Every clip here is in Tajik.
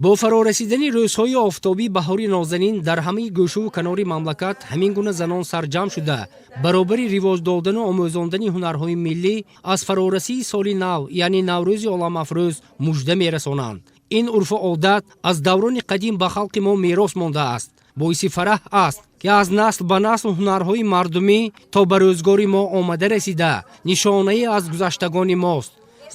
Бо фарорасидани рӯзҳои офтобии баҳори нозанин дар ҳамаи гӯшаву канори мамлакат ҳамин гуна занон сарҷамъ шуда, баробари ривоҷ додану омӯзондани ҳунарҳои миллӣ, аз фарорасии соли нав, яъне Наврӯзи оламафрӯз, мужда мерасонанд. Ин урфу одат аз даврони қадим ба халқи мо мерос мондааст. Боиси фараҳ аст, ки аз насл ба насл ҳунарҳои мардумӣ то ба рӯзгори мо омада расида, нишонае аз гузаштагони мост.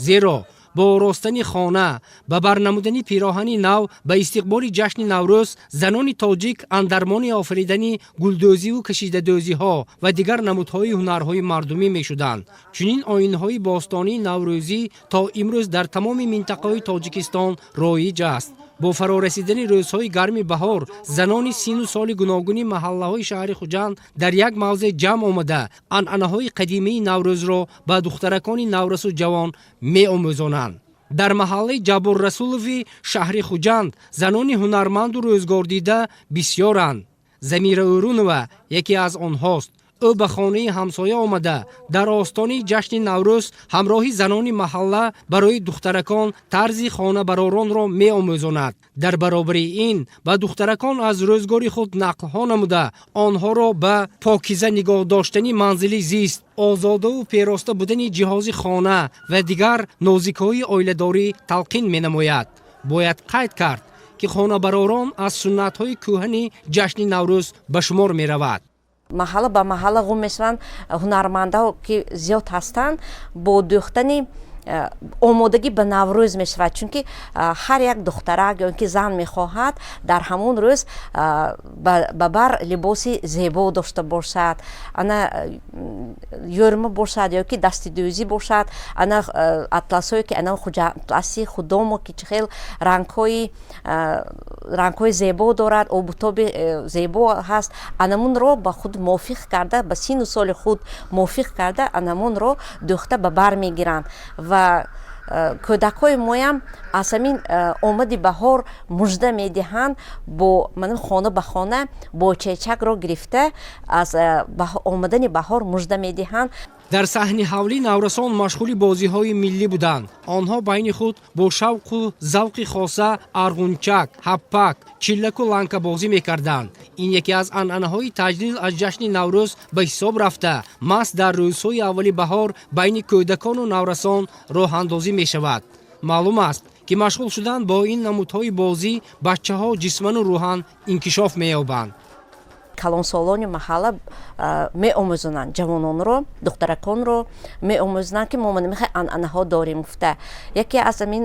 Зеро бо оростани хона, ба бар намудани пироҳани нав ба истиқболи ҷашни Наврӯз занони тоҷик андармони офаридани гулдӯзиву кашидадӯзиҳо ва дигар намудҳои ҳунарҳои мардумӣ мешуданд. Чунин оинҳои бостонии наврӯзӣ то имрӯз дар тамоми минтақаҳои Тоҷикистон роиҷ аст. Бо фарорасидани рӯзҳои гарми баҳор занони сину соли гуногуни маҳаллаҳои шаҳри Хуҷанд дар як мавзеъ ҷамъ омада, анъанаҳои қадимии Наврӯзро ба духтаракони наврасу ҷавон меомӯзонанд. Дар маҳаллаи Ҷаббор Расулови шаҳри Хуҷанд занони ҳунарманду рӯзгордида бисёранд. Замира Ӯрунова яке аз онҳост. Ӯ ба хонаи ҳамсоя омада, дар остонаи ҷашни Наврӯз ҳамроҳи занони маҳалла барои духтаракон тарзи хонабароронро меомӯзонад. Дар баробари ин ба духтаракон аз рӯзгори худ нақлҳо намуда, онҳоро ба покиза нигоҳ доштани манзили зист, озодаву пероста будани ҷиҳози хона ва дигар нозикиҳои оиладорӣ талқин менамояд. Бояд қайд кард, ки хонабаророн аз суннатҳои кӯҳани ҷашни Наврӯз ба шумор меравад. Маҳалла ба маҳалла гум мешаванд. Ҳунармандаҳо ки зиёд ҳастанд, бо дӯхтани омодагӣ ба Наврӯз мешавад, чунки ҳар як духтарак ё ки зан мехоҳад дар ҳамон рӯз ба бар либоси зебо дошта бошад, ана ёрма бошад ё ки дастидӯзӣ бошад, ана атласҳое ки ана атласи худомо ки чӣ хел рангҳои зебо дорад, обутоби зебо ҳаст, анамунро ба худ мувофиқ карда, ба сину соли худ мувофиқ карда, анамунро дӯхта ба бар мегиранд. Ва кӯдакҳои моям аз ҳамин омади баҳор мужда медиҳанд, бо хона ба хона бо чечакро гирифта, аз омадани баҳор мужда медиҳанд. Дар саҳни ҳавлӣ наврасон машғули бозиҳои миллӣ буданд. Онҳо байни худ бо шавқу завқи хоса арғунчак, ҳаппак, чиллаку ланкабозӣ мекарданд. Ин яке аз анъанаҳои таҷлил аз ҷашни Наврӯз ба ҳисоб рафта, маҳз дар рӯзҳои аввали баҳор байни кӯдакону наврасон роҳандозӣ мешавад. Маълум аст, ки машғул шудан бо ин намудҳои бозӣ бачаҳо ҷисману рӯҳан инкишоф меёбанд. Калонсолони маҳалла меомӯзонанд ҷавононро, духтараконро меомӯзонанд, ки мо мехоҳем анъанаҳо дорем гуфта. Яке аз ҳамин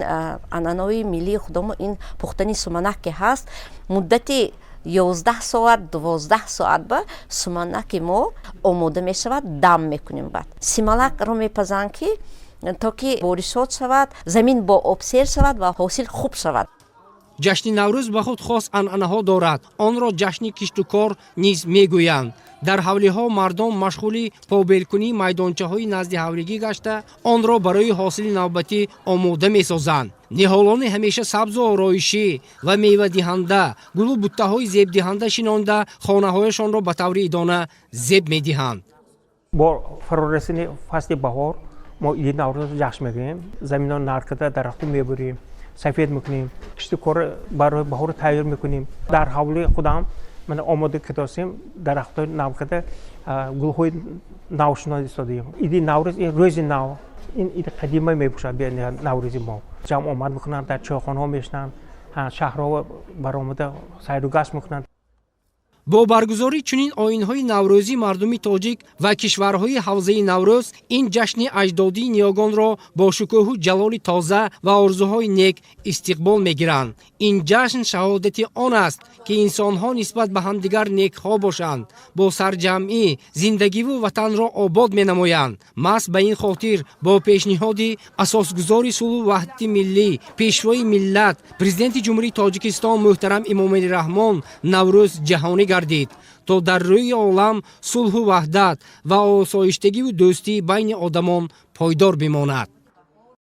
анъанаҳои миллии худомо ин пухтани суманак ки ҳаст. Муддати 11 соат, 12 соат ба суманаки мо омода мешавад, дам мекунем. Баъд сималакро мепазанд, ки то ки боришот шавад, замин бо об сер шавад ва ҳосил хуб шавад. Ҷашни Наврӯз ба худ хос анъанаҳо дорад. Онро ҷашни киштукор низ мегӯянд. Дар ҳавлиҳо мардон машғули побелкунии майдончаҳои назди ҳавлигӣ гашта, онро барои ҳосили навбатӣ омода месозанд. Ниҳолони ҳамеша сабзу ороишӣ ва мевадиҳанда, гулу буттаҳои зебдиҳанда шинонда, хонаҳояшонро ба таври идона зеб медиҳанд. Бо фарорасини фасли баҳор мо иди Наврӯз ҷашн мегирем. Заминро нар карда, дарахту мебурем, сафед мекунем, кишту кор барои баҳор тайёр мекунем. Дар ҳавлии худам мана омода кардосем, дарахтҳои нав карда, гулҳои нав шинода истодаем. Иди Наврӯз ин рӯзи нав, ин иди қадима мебошад. Наврӯзи мо ҷамъ омад мекунанд, дар чойхонаҳо мешинанд, шаҳрҳо баромада сайру гашт мекунанд. Бо баргузории чунин оинҳои наврӯзӣ мардуми тоҷик ва кишварҳои ҳавзаи Наврӯз ин ҷашни аҷдодии ниёгонро бо шукӯҳу ҷалоли тоза ва орзуҳои нек истиқбол мегиранд. Ин ҷашн шаҳодати он аст, ки инсонҳо нисбат ба ҳамдигар некхоҳ бошанд, бо сарҷамъӣ зиндагиву ватанро обод менамоянд. Маҳз ба ин хотир бо пешниҳоди асосгузори сулҳу ваҳдати миллӣ, Пешвои миллат, Президенти Ҷумҳурии Тоҷикистон муҳтарам Эмомалӣ Раҳмон Наврӯз ҷаҳонӣ гардид, то дар рӯи олам сулҳу ваҳдат ва осоиштагиву дӯстӣ байни одамон пойдор бимонад.